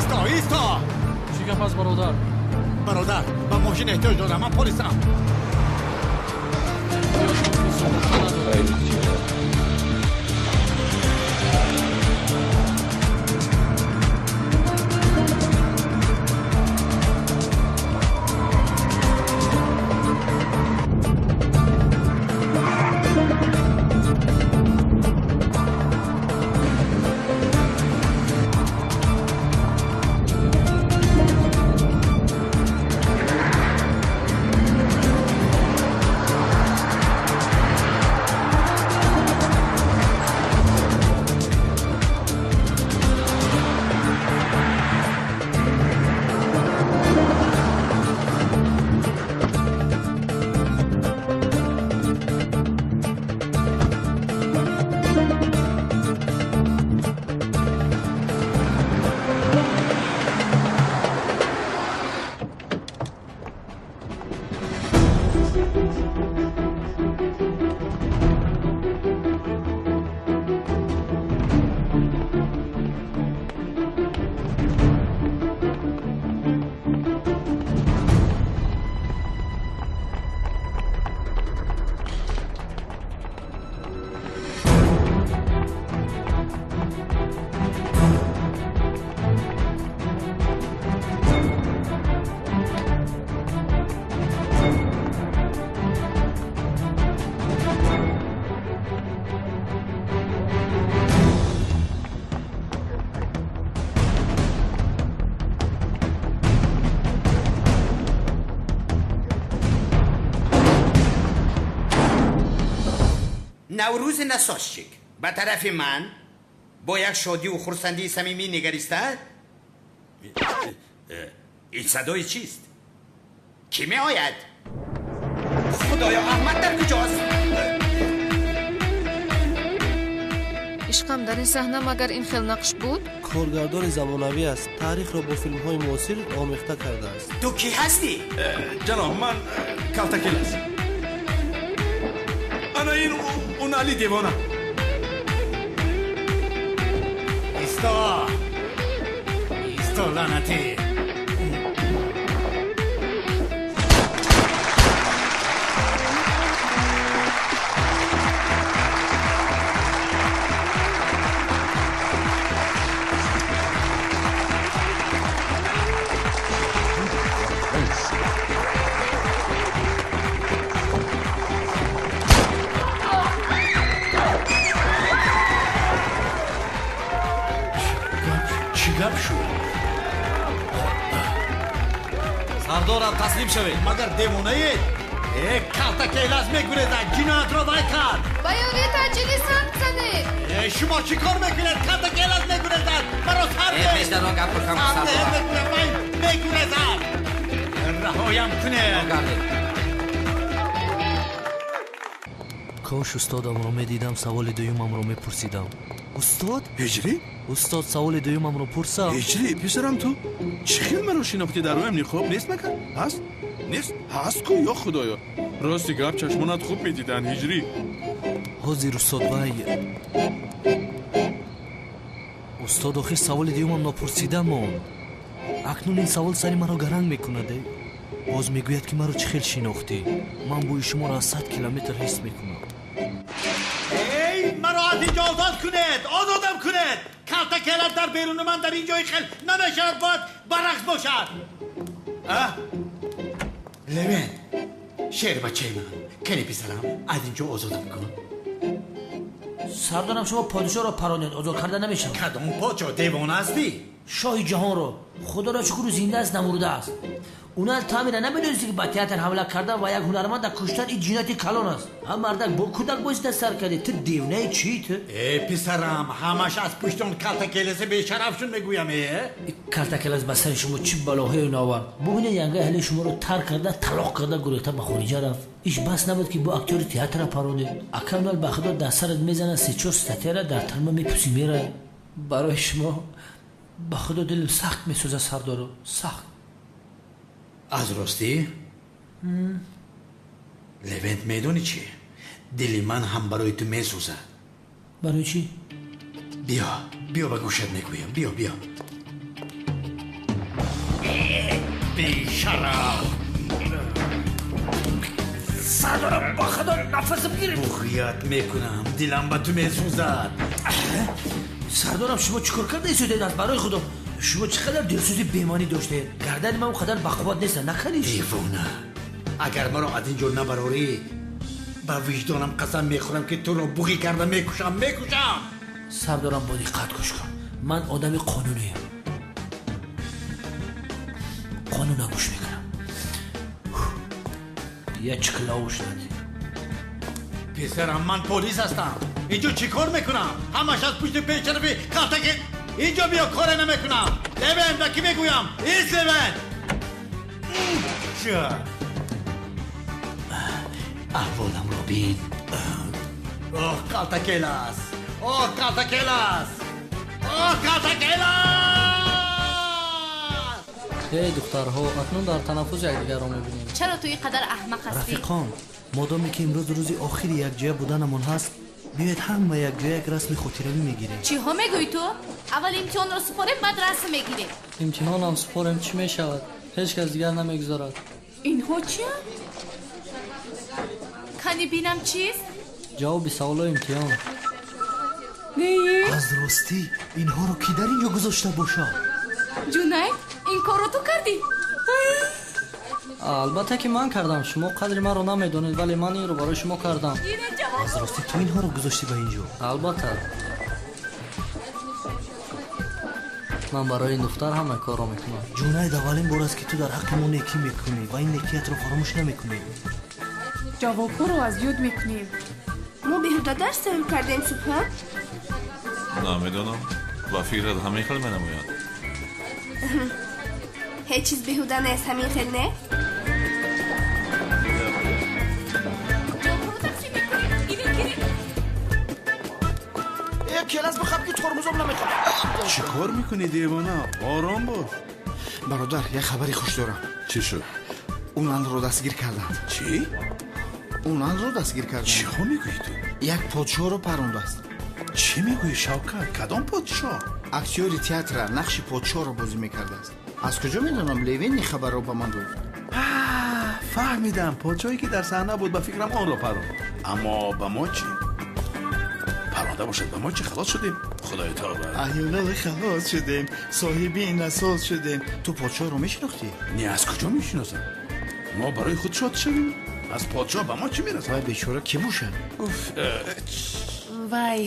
Исто, исто! Чӣ гап аст, бародар? Бародар, ба мошин эҳтиёҷ дорам, ман полисам. Наврӯзи насосчик ба тарафи ман бо як шодиву хурсандии самимӣ нигариста. Ин садои чист? Кӣ меояд? Худоё, Аҳмад дар куҷост? Ишқам, дар ин саҳна магар ин хел нақш буд? Коргардони замонавӣ аст, таърихро бо филмҳои муосир омехта кардааст. Ту кӣ ҳастӣ? Ҷаноб, ман Калтакелас. Ана ин он Али девона. Исто! Исто, лаънатӣ! Гап шуд? Сардорам, таслим шавед. Магар девонаед? Э, Калтакелас мегурезад, ҷиноятро вай кард. Ба ёрии таъҷилӣ санг занед. Э, шумо чӣ кор мекунед? Калтакелас мегурезад, маро сар Э, пешдаро гап кунам, сардорам. Вай мегурезад, раҳоям кунед. Кош устодамро медидам, саволи дуюмамро мепурсидам. Устод? Ҳиҷрӣ? Устод, саволи дуюмамро пурсам. Ҳиҷрӣ, писарам, ту чӣ хел маро шинохтӣ? Дар рӯям ниқоб нест магар? Ҳаст? Нест? Ҳаст ку, ё худоё. Рости гап, чашмонат хуб медиданд, Ҳиҷрӣ. Ҳозир, устод, вай устод, охир саволи дуюмам нопурсида монд. Акнун ин савол сари маро гаранг мекунад. Боз мегӯяд, ки маро чӣ хел шинохтӣ? Ман бӯи шуморо аз 100 километр ҳис мекунам. Эй, маро аз инҷо озод кунед, озодам кунед. Калтакелас дар беруни ман дар ин ҷои хел намешавад, бояд баръакс бошад. Левент, шербачаи ман, кани писарам, аз инҷо озодам кун. Сардорам, шумо подишоҳро паронед, озод карда намешавад. Кадом подшоҳ? Девона ҳастӣ? Шоҳи ҷаҳонро. Худоро шукру, зинда аст, намурда аст. Унал таъмира намедонисти, ки ба театр ҳамла кардан ва як ҳунарманда куштан ин ҷинояти калон аст. Ҳам мардак бо кӯдак боиста сар кардӣ. Ту девнаи чӣ ту? Э, писарам, ҳамаш аз пушти он Калтакеласи бешараф шуд мегӯям. Э, Калтакелас ба сари шумо чӣ балоҳое наовард. Бубинед, янгаи ҳали шуморо тарк карда, талоқ карда, гурехта ба хориҷа рафт. Иш бас набуд, ки бо актёри театра паронед. Акамнал ба худо дар сарат мезанад, се-чор статьяра дар тарма мепӯсӣ, мерай. Барои шумо ба худо дилам сахт месӯзад, сардоро, сахт. Аз ростӣ, Левент, медонӣ чӣ? Дили ман ҳам барои ту месӯзад. Барои чӣ? Биё, биё, ба гӯшат мегӯям, биё, биё. Бешараф! Сардорам, ба худо нафасам гирифт. Буғият мекунам, дилам ба ту месӯзад. Сардорам, шумо чӣ кор карда истодед? Аз барои худо, шумо чӣ қадар дилсӯзи беманӣ доштед. Гардани ман он қадар бақувват нест, накардиш. Девона, агар маро аз ин ҷо набарорӣ, ба виҷдонам қасам мехӯрам, ки туро буғӣ карда мекушам, мекушам. Сардорам, бо диққат гӯш кун. Ман одами қонуниям, қонуна гӯш мекунам. Я чиклауш нади. Писарам, ман полис ҳастам. Инҷо чӣ кор мекунам? Ҳамаш аз пушти бешарафи калтаки. Инҷо биё, коре намекунам. Левен, ба кӣ мегӯям? Ис Левен! Ча? Аҳволамро бин. Оҳ, калтакелас! Оҳ, калтакелас! Оҳ, калтакелас! Эй духтарҳо, акнун дар танаффус якдигарро мебинем. Чаро ту ин қадар аҳмақ ҳастӣ? Рафиқон, модоме ки имрӯз рӯзи охири якҷоя буданамон ҳаст, биёед ҳама якҷоя як расми хотиравӣ мегирем. Чиҳо мегӯӣ ту? Аввал имтиҳонро супорем, баъд расм мегирем. Имтиҳонам супорем, чӣ мешавад? Ҳеҷ кас дигар намегузорад. Инҳо чиянд? Кани бинам чист? Ҷавоби саволои имтиҳон. Аз ростӣ, инҳоро кӣ дар ин ҷо гузошта бошад? Ҷунайд, ин корро ту кардӣ? Албатта ки ман кардам. Шумо қадри маро намедонед, вале ман инро барои шумо кардам. Аз ростӣ, ту инҳоро гузоштӣ ба ин ҷо? Албатта, ман барои ин духтар ҳама корро мекунам. Ҷунайд, аввалин бор аст, ки ту дар ҳаққи мо некӣ мекунӣ ва ин некиятро фаромӯш намекунӣ. Ҷавобҳоро аз ёд мекунем. Мо беҳуда дарс тайёр кардем, Субҳон? Намедонам, ба фикрат ҳамин хел менамояд. Ҳеҷ чиз беҳуда нест, ҳамин хел не? Ҷавобҳоро тақсим мекунем. Гиред, гиред. Келас бихаб, ки тормозам намехоҳ. Чӣ кор мекунӣ, девона? Ором бош. Бародар, як хабари хуш дорам. Чӣ шуд? Уналро дастгир карданд. Чӣ? Уналро дастгир карданд. Чиҳо мегӯӣ ту? Як подшоҳро парондааст. Чӣ мегӯӣ, Шавкат? Кадом подшоҳ? Актёри театра нақши подшоҳро бозӣ мекардааст. Аз куҷо медонам, Левин ин хабарро ба ман гуфт. Фаҳмидам, подшоҳе ки дар саҳна буд, ба фикрам онро паронд. Аммо ба мо чӣ? Паронда бошад, ба мо чӣ? Халос шудем, худои тавба. Аёнали, халос шудем, соҳиби ин асос шудем. Ту подшоҳро мешинохтӣ? Не, аз куҷо мешиносам? Мо барои худ шод шавем, аз подшоҳ ба мо чӣ мерасад? Вай бечора кӣ бошад? Вай,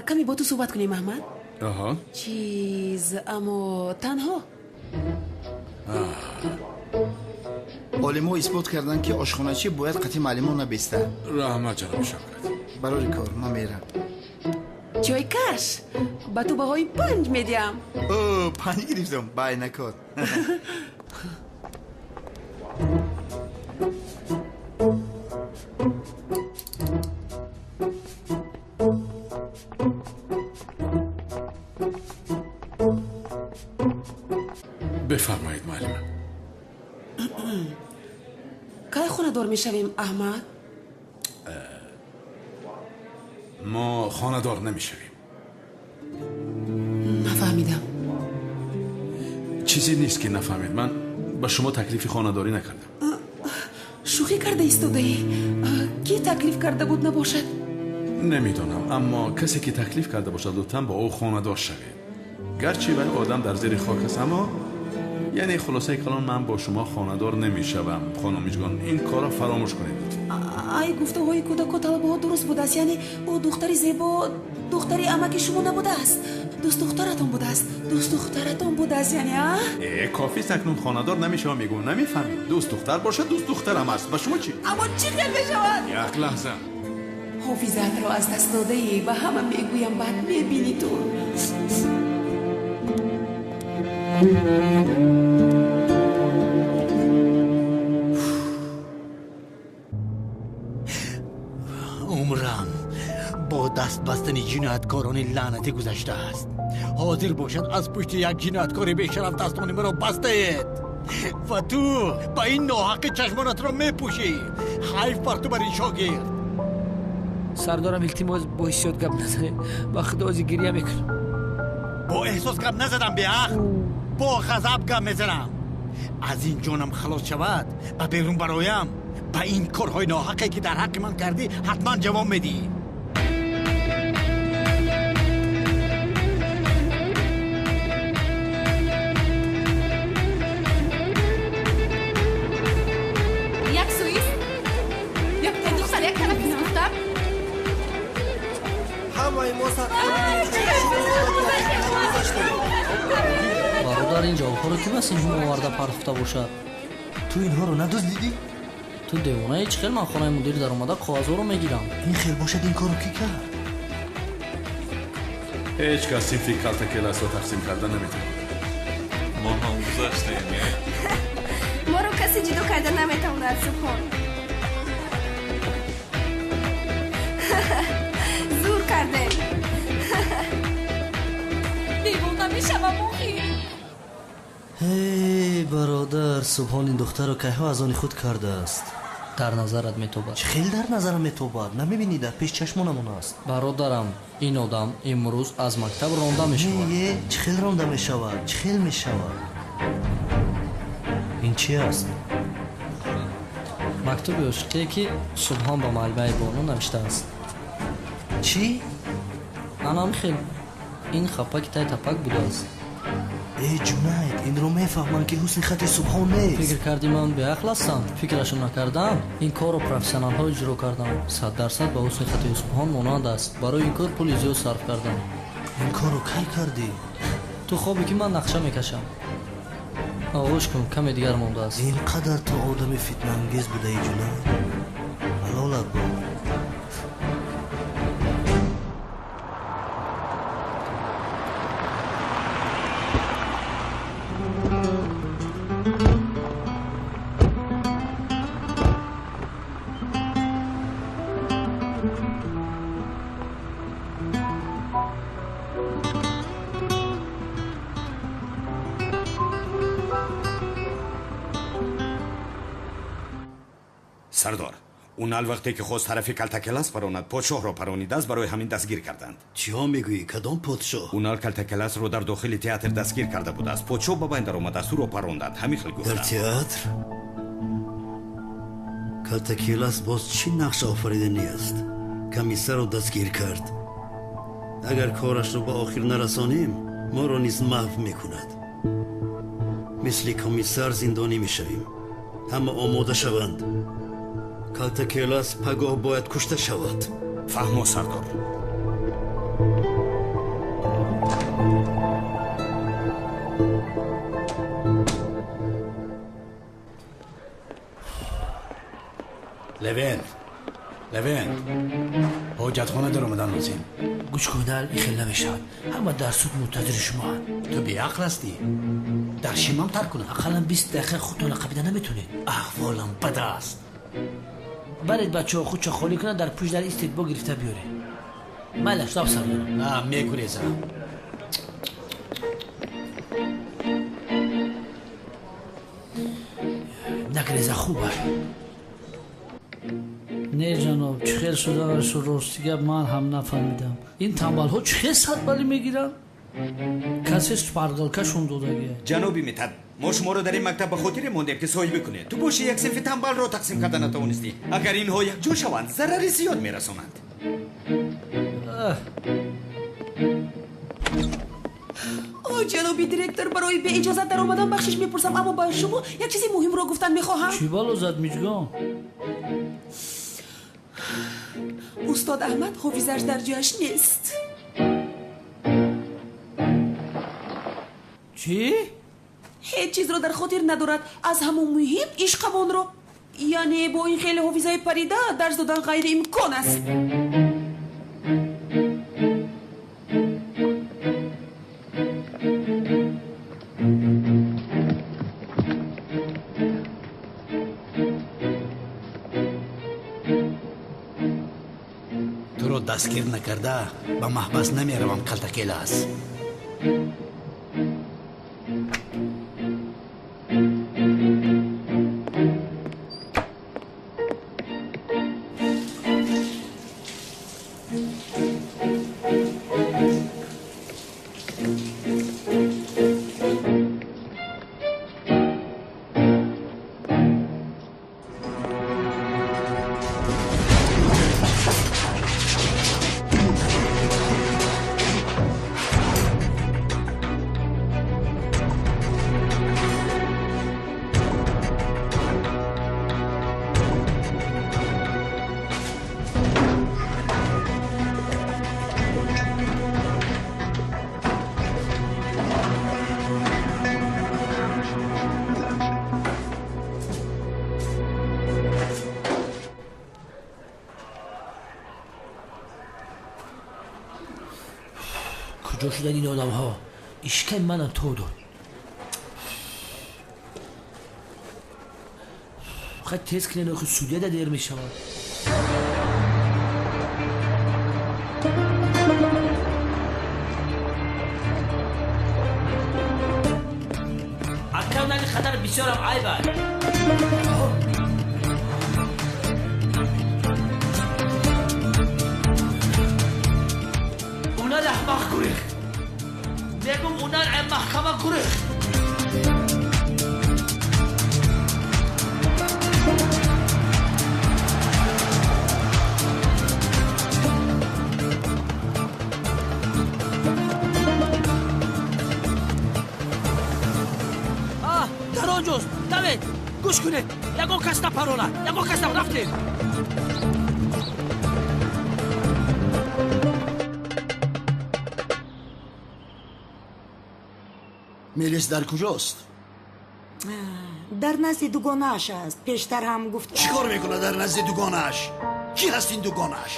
каме бо ту суҳбат кунем, Аҳмад. Аҳа. Чиз, аммо танҳо. Олимҳо исбот карданд, ки ошхоначӣ бояд қатъи муаллимон набестад. Раҳмат, ҷаноби Шавкат. Барори кор, ман мерам. Чойкаш, ба ту баҳои 5 медиҳам. О, 5 гирифтам, байнакор. Бифармоед, муаллима. Кай хонадор мешавем, Аҳмад? Мо хонадор намешавем. Нафаҳмидам. Чизе нест, ки нафаҳмед. Ман ба шумо таклифи хонадорӣ накардам. Шӯхӣ карда истодаӣ. Кӣ таклиф карда буд набошад? Намедонам, аммо касе ки таклиф карда бошад, лутфан бо ӯ хонадор шавед. Гарчи вай одам дар зери хок аст, аммо яъне хулосаи калон, ман бо шумо хонадор намешавам, хонум Мижгон. Ин корро фаромӯш кунед. Ай, гуфтаҳои кӯдаку талабаҳо дуруст будааст. Яъне ӯ духтари зебо, духтари амаки шумо набудааст, дӯстдухтаратон будааст, дӯстдухтаратон будааст, яъне а? Э, кофист, акнун хонадор намешавам, мегӯм, намефаҳмед? Дӯстдухтар бошад, дӯстдухтарам аст, ба шумо чӣ? Аммо чӣ хел мешавад? Як лаҳза. Ҳофизаатро аз даст додаӣ, ба ҳама мегӯям, баъд мебинӣ ту. Умрам бо даст бастани ҷинояткорони лаънатӣ гузаштааст. Ҳозир бошад, аз пушти як ҷинояткори бешараф дастони маро бастаед ва ту ба ин ноҳаққи чашмонатро мепӯшӣ. Ҳайф бар ту, бар ин шогирд. Сардорам, илтимос, бо ҳиссиёт гап назанед, ба худо ози гирья мекунам. Бо эҳсос гап назадам, беақл, бо ғазаб гап мезанам. Аз ин ҷонам халос шавад, ба берун бароям, ба ин корҳои ноҳақе ки дар ҳаққи ман кардӣ ҳатман ҷавоб медиҳӣ. Як суист, як духтар, як тараф духтар. Ҳамаи мо Бародар, ин ҷавобҳоро ки бас инҷо оварда партофта бошад? Ту инҳоро надуздидӣ? Ту девонаи, чӣ хел ман хонаи мудир даромада коғазҳоро мегирам? Ин хел бошад, ин корро кӣ кард? Ҳеҷ кас синфи калтакеласро тақсим карда наметавонад. Мо ҳам гузаштем. Моро касе ҷудо карда наметавонад, Субҳон. Зур кардем. Девона мешавам охир. Ҳей бародар, Субҳон ин духтарро кайҳо аз они худ кардааст? Дар назарат метобад. Чӣ хел дар назарам метобад? Намебинӣ, дар пеш чашмонамон аст. Бародарам, ин одам имрӯз аз мактаб ронда мешавад. Е, чӣ хел ронда мешавад? Чӣ хел мешавад? Ин чи аст? Мактуби ошиқие ки Субҳон ба муаллимаи Бону навиштааст. Чӣ? Анам хел ин хапаки тай тапак будааст. Э Ҷунайд, инро мефаҳмам ки ҳусни хати Субҳон нест. Фикр кардӣ ман беақл ҳастам? Фикрашо накардам. Ин корро профессионалҳо иҷро кардам. 100% ба ҳусни хати Субҳон монанд аст. Барои ин кор пули зиёд сарф кардам. Ин корро кай кардӣ? Ту хобе ки ман нақша мекашам. Оғӯш кун, каме дигар мондааст. Ин қадар ту одами фитнаангез будаи, Ҷунайд. Ҳалолат бод. Сардор, унал вақте ки хост тарафи калтакелас паронад, подшоҳро паронидааст, барои ҳамин дастгир карданд. Чиҳо мегӯӣ? Кадом подшоҳ? Унал калтакеласро дар дохили театр дастгир карда будааст. Подшоҳ ба байн даромадааст, ӯро паронданд. Ҳамин хел гуфтанд. Дар театр? Калтакелас боз чӣ нақш офариданӣ аст? Комиссарро дастгир кард. Агар корашро ба охир нарасонем, моро низ маҳв мекунад. Мисли комиссар зиндонӣ мешавем. Ҳама омода шаванд. Калтакелас пагоҳ бояд кушта шавад. Фаҳмо, сардор. Левен, Левен, ҳоҷатхона даромадан лозим. Гӯш кун, ин хел намешавад. Ҳама дар суд мунтазири шумоанд. Ту беақл ҳастӣ. Дар шимам тар кунам. Ақаллан 20 дақиқа худтонро қабида наметонед. Аҳволам бад аст. Баред бачаҳо худшо холӣ кунанд, дар пушт дар истед, бо гирифта биёред. Майлаш, дав сардорам. На, мегурезам. Нагреза, хуб аст. Не ҷаноб, чӣ хел шуданашу рости гап ман ҳам нафаҳмидам. Ин тамбалҳо чӣ хел садбалӣ мегиранд? Касе шпаргалкашон додагия. Ҷаноби Митад, мо шуморо дар ин мактаб ба хотире мондем ки соҳибӣ кунед. Ту боши як синфи тамбалро тақсим карда натавонистӣ. Агар инҳо якҷо шаванд, зарари зиёд мерасонанд. О, ҷаноби директор, барои беиҷозат даромадан бахшиш мепурсам, аммо ба шумо як чизи муҳимро гуфтан мехоҳам. Чӣ бало зад, Миҷгон? Устод Аҳмад ҳофизаш дар ҷояш нест. Чӣ? Ҳеҷ чизро дар хотир надорад. Аз ҳамон муҳим ишқамонро. Яъне бо ин хеле ҳофизаи парида дарс додан ғайриимкон аст. Туро дастгир накарда ба маҳбас намеравам, Калтакелас. Куҷо шуданд ин одамҳо? Ишкай манам то дод. Хай тез кунед, охи судья да дер мешавад. Акам наги хатар бисёрам айб аст. Унар аҳмақ гурехт. Мегум унар маҳкама гурехт. Дар он ҷост. Давед, гӯш кунед. Ягон кас напарона, ягон кас рафтем. Мелис дар куҷост? Дар назди дугонааш аст. Пештар ҳам гуфт. Чӣ кор мекунад дар назди дугонааш? Кӣ ҳаст ин дугонааш?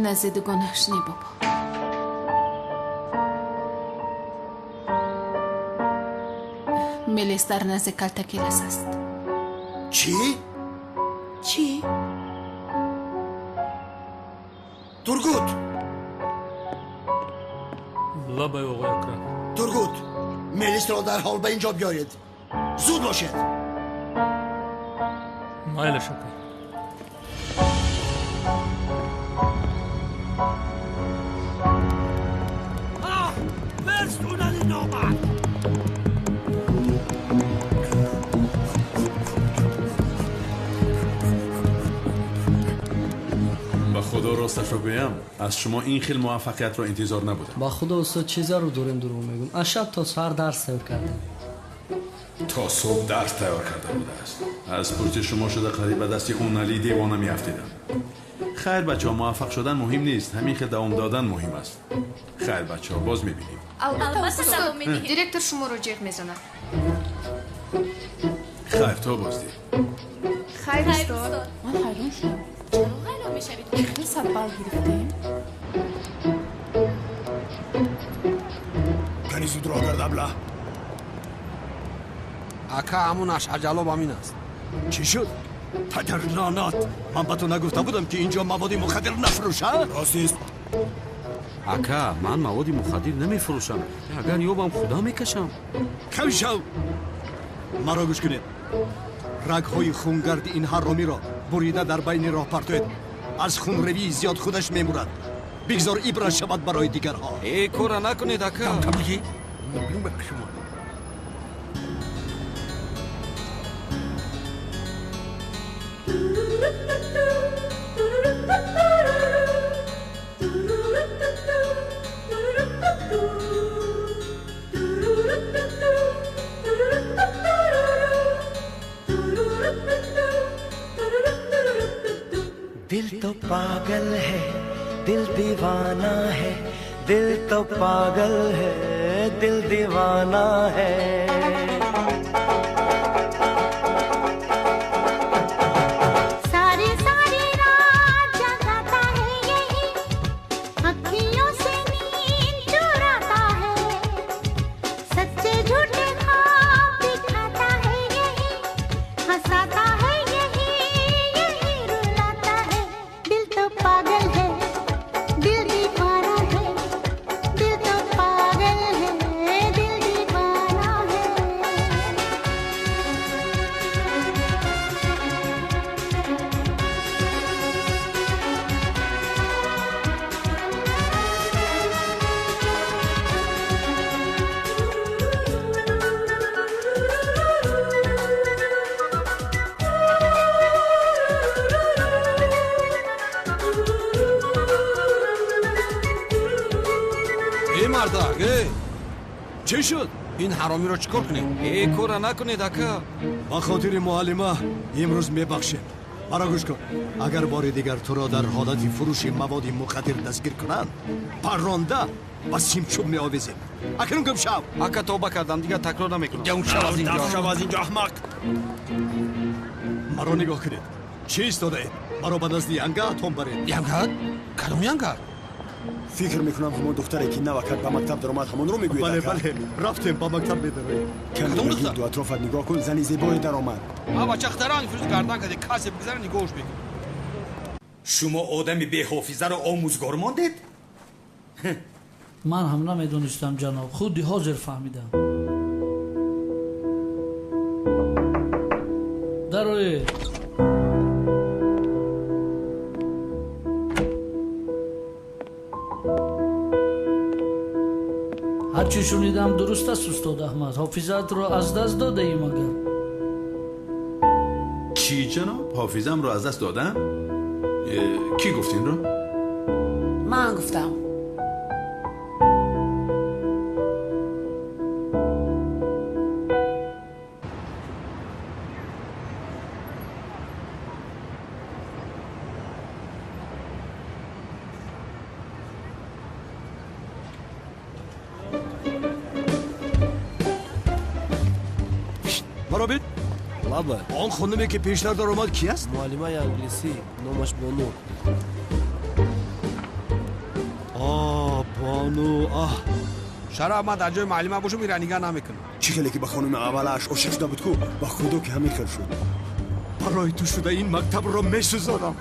Назди дугонааш не, бобо. Мелис дар назди калтакелас аст. Чӣ? Чӣ? Тургут! Лабай, оғои акрам. Тургут, Мелисро дарҳол ба инҷо биёред. Зуд бошед. Майлаш, ака. Мерст унали номард. Ба худо росташро гӯям, аз шумо ин хел муваффақиятро интизор набудам. Ба худо устод, чӣ зарур дорем дурӯғ мегӯм. Аз шаб то саҳар дарс тайёр кардем. То субҳ дарс тайёр карда будааст. Аз пушти шумо шуда қариб ба дасти Унали девона меафтидам. Хайр бачаҳо, муваффақ шудан муҳим нест, ҳамин хел давом додан муҳим аст. Хайр бачаҳо, боз мебинем. Албатта, устод, директор шуморо ҷеғ мезанад. Хайр, то боздид. Хайр, устод. Ман ҳайрон шудам. Чаро ҳайрон мешавед? Чӣ хел 100 балл гирифтем? Кани зудро гард, абла. Ака, ҳамонаш аҷалоб ҳамин аст. Чӣ шуд? Падар лаънат! Ман ба ту нагуфта будам, ки инҷо маводи мухаддир нафурӯша? Рост. Ака, ман маводи мухаддир намефурӯшам. Агар ёбам, худам мекашам. Кам шав! Маро гӯш кунед. Рагҳои хунгарди ин ҳаромиро бурида дар байни роҳ партоед. Аз хунревии зиёд худаш мемурад. Бигзор ибрат шавад барои дигарҳо. Э, кора накунед, ака. दिल तो पागल है, दिल दीवाना है, दिल तो पागल है, दिल दीवाना है। सारी सारी रात जगाता है यही, अखियों से नींद चुराता है, सच्चे झूठे ख्वाब दिखाता है यही, हंसाता है यही, यही रुलाता है। दिल तो पागल है, दिल दीवाना है, दिल तो पागल है, दिल दीवाना है। Э, мардак, э! Чӣ шуд? Ин ҳаромиро чӣ кор кунем? Э, кора накунед, ака. Ба хотири муаллима имрӯз мебахшем. Маро гӯш кун. Агар бори дигар туро дар ҳолати фурӯши маводи мухаддир дастгир кунанд, парронда ба симчӯб меовезем. Акнун гум шав. Ака, тавба кардам, дигар такрор намекунам. Гум шав аз инҷо. Шав аз инҷо, аҳмақ. Маро нигоҳ кунед. Чӣ истодаед? Маро ба назди янгаатон баред. Янга? Кадом янга? Фикр мекунам ҳамон духтаре ки навакак ба мактаб даромад ҳамонро мегӯед. Бале, бале, рафтем ба мактаб медароем. Каме ду атрофат нигоҳ кун, зани зебое даромад. А бача хтаранг фирӯз гардан карде, касе бигзара нигоҳш мекунад. Шумо одами беҳофизаро омӯзгор мондед? Ман ҳам намедонистам, ҷаноб, худи ҳозир фаҳмидам. Дароед. Ҳарчи шунидам дуруст аст, устод Аҳмад. Ҳофизаатро аз даст додаӣ магар? Чӣ ҷаноб? Ҳофизамро аз даст додам? Кӣ гуфт инро? Ман гуфтам. Он хонуме ки пештар даромад ки аст? Муаллимаи англисӣ, номаш Бону. А, Бону, аҳ. Шараф, ман дар ҷои муаллима бошам, инра нигаҳ намекунам. Чӣ хеле ки ба хонуми аввалаш ошиқ шуда буд ку, ба худо ки ҳамин хел шуд. Барои ту шуда ин мактабро месӯзонам,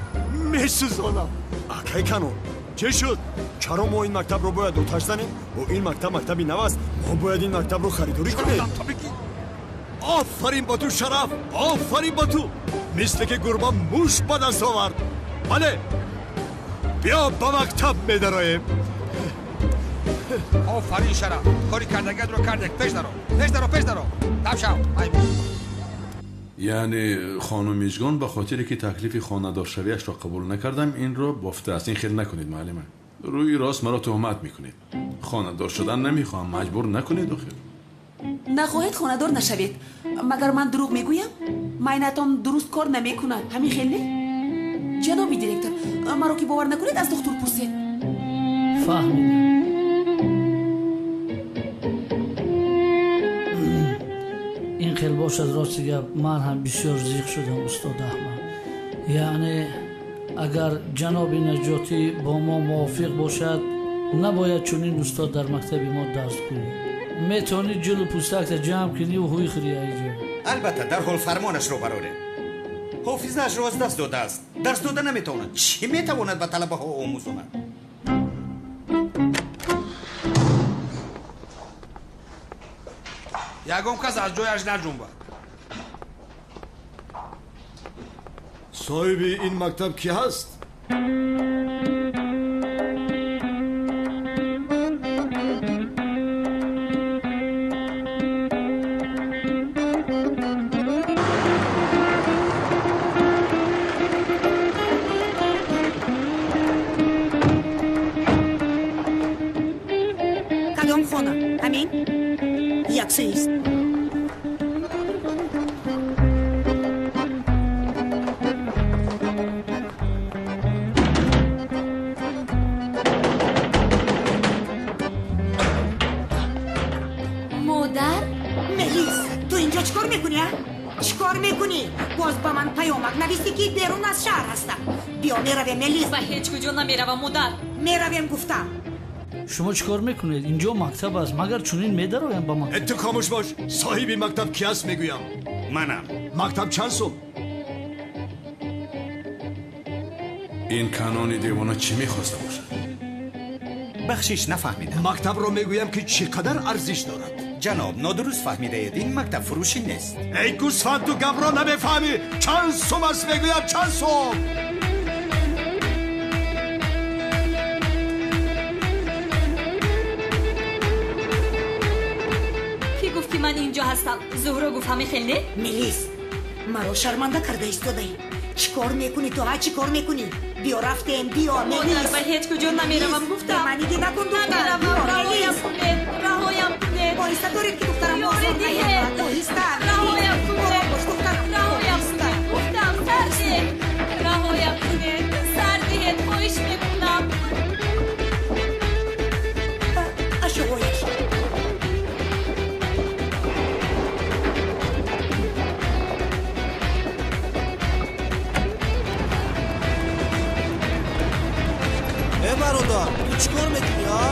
месӯзонам. Акай Канон, чӣ шуд? Чаро мо ин мактабро бояд оташ занем? Бо ин мактаб мактаби нав аст. Мо бояд ин мактабро харидорӣ кунем. Офарин ба ту, Шараф, офарин ба ту. Мисле ки гурба муш ба даст овард. Бале, биё ба мактаб медароем. Офарин, Шараф, кори кардагиатро кардек. Пеш даро, пеш даро, пеш даро. Дам шав. Яъне хонум Мижгон ба хотире ки таклифи хонадоршавиашро қабул накардам, инро бофтааст. Ин хел накунед, муаллима. Рӯи рост маро туҳмат мекунед. Хонадор шудан намехоҳам, маҷбур накунед охир. Нахоҳед хонадор нашавед. Магар ман дурӯғ мегӯям? Майнатон дуруст кор намекунад. Ҳамин хел не? Ҷаноби директор, маро ки бовар накунед, аз духтур пурсед. Фаҳмидам. Ин хел бошад, рости гап, ман ҳам бисёр зиқ шудам, устод Аҳмад. Яъне агар ҷаноби Наҷотӣ бо мо мувофиқ бошад, набояд чунин устод дар мактаби мо дарс гӯяд. Метавонӣ ҷилу пӯстакта ҷамъ куниву ҳуй хӯрӣ айҷо. Албатта, дарҳол фармонашро барорем. Ҳофизаашро аз даст додааст, дарс дода наметавонад. Чӣ метавонад ба талабаҳо омӯзонад? Ягон кас аз ҷояш наҷунбад. Соҳиби ин мактаб кӣ ҳаст? Кадом хона? Ҳамин? Яксӯист. Модар? Мелис, ту инҷо чӣ кор мекунӣ, а? Чӣ кор мекунӣ? Боз ба ман паёмак нависӣ, ки берун аз шаҳр ҳастам. Биё, меравем, Мелис. Ба ҳеҷ куҷо намеравам, модар. Меравем, гуфтам. Шумо чӣ кор мекунед? Инҷо мактаб аст, магар чунин медароям ба мактаб? Ту хомӯш бош. Соҳиби мактаб кӣ аст, мегӯям. Манам. Мактаб чанд сум? Ин Канони девона чӣ мехоста бошад? Бахшиш, нафаҳмидам. Мактабро мегӯям, ки чӣ қадар арзиш дорад. Ҷаноб, нодуруст фаҳмидаед, ин мактаб фурӯшӣ нест. Эй гӯсфанд, ту гапро намефаҳмӣ. Чанд сум аст, мегӯям, чанд сум? Кӣ гуфт, ки ман инҷо ҳастам? Зуҳро гуфт, ҳамин хел не? Мелис, маро шарманда карда истодаӣ. Чӣ кор мекунӣ ту, ҳа? Чӣ кор мекунӣ? Биё, рафтем, биё, Мелис. Модар, ба ҳеҷ куҷо намеравам, гуфтам. Бемаънигӣ накун, духтар. Намеравам, раҳоям кунед, раҳоям кунед. Оҳиста доред, ки духтарам Ёрӣ диҳед. Оҳиста. Раҳоям кунед. Ором бош, духтарам. Раҳоям кунед, гуфтам, сар диҳед. Раҳоям кунед, сар диҳед, хоҳиш мекунам. Ашояш. Э, бародар, ту Чикор мекунӣ, а?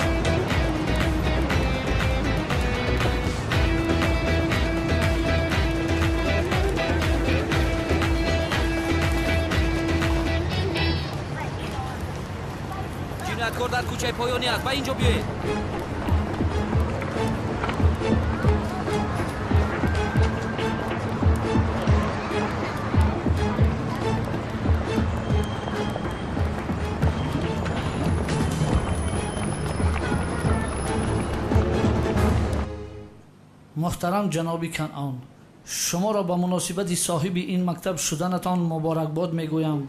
Ҷинояткор дар кӯчаи поёнӣ аст, ба ин ҷо биёед. Муҳтарам ҷаноби Канъон, шуморо ба муносибати соҳиби ин мактаб шуданатон муборакбод мегӯям